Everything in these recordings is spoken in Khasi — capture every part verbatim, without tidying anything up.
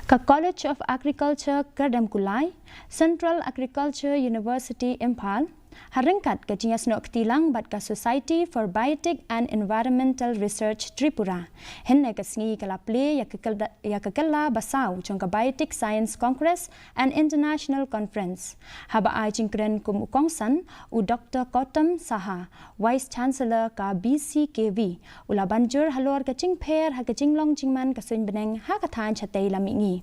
Ka College of Agriculture Kyrdemkulai, Central Agriculture University Imphal, ha ryngkat ka jingïasnoh kti lang bad ka Society for Biotic and Environmental Research Tripura, hynne ka sngi ka la plie ïa ka kylla, ïa ka kylla ba saw jong ka Biotic Science Congress and International Conference. Haba ai jingkren kum u kongsan, u Doktor Gautam Saha, Vice Chancellor ka B C K V, u la ban jur halor ka jingpher ha ka jinglong jingman ka suiñ bneng ha ka thaiñ shatei lam mihngi.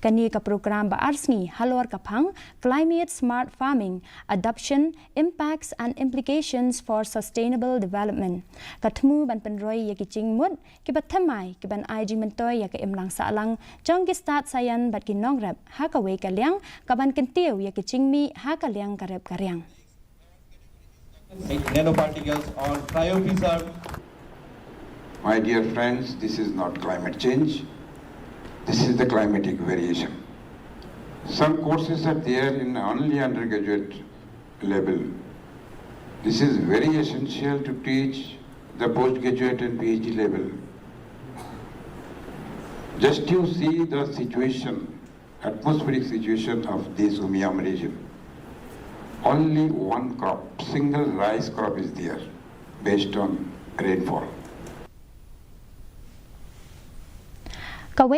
Kane ka program ba ar sngi halor ka phang Climate Smart Farming: Adoption, Impacts and Implications for Sustainable Development, ka thmu ban pynroi ïa ki jingmut kiba thymmai kiban ai jingmyntoi ïa ka imlang sahlang jong ki stad saian bad ki nongrep ha kawei ka liang, kaban kyntiew ïa ki jingmih ha ka liang ka rep ka riang. Nanoparticles or cryopreserved. My dear friends, this is not climate change. This is the climatic variation. Some courses are there in only undergraduate level. This is very essential to teach the postgraduate and PhD level. Just you see the situation, atmospheric situation of this Umiam region. Only one crop, single rice crop is there based on rainfall.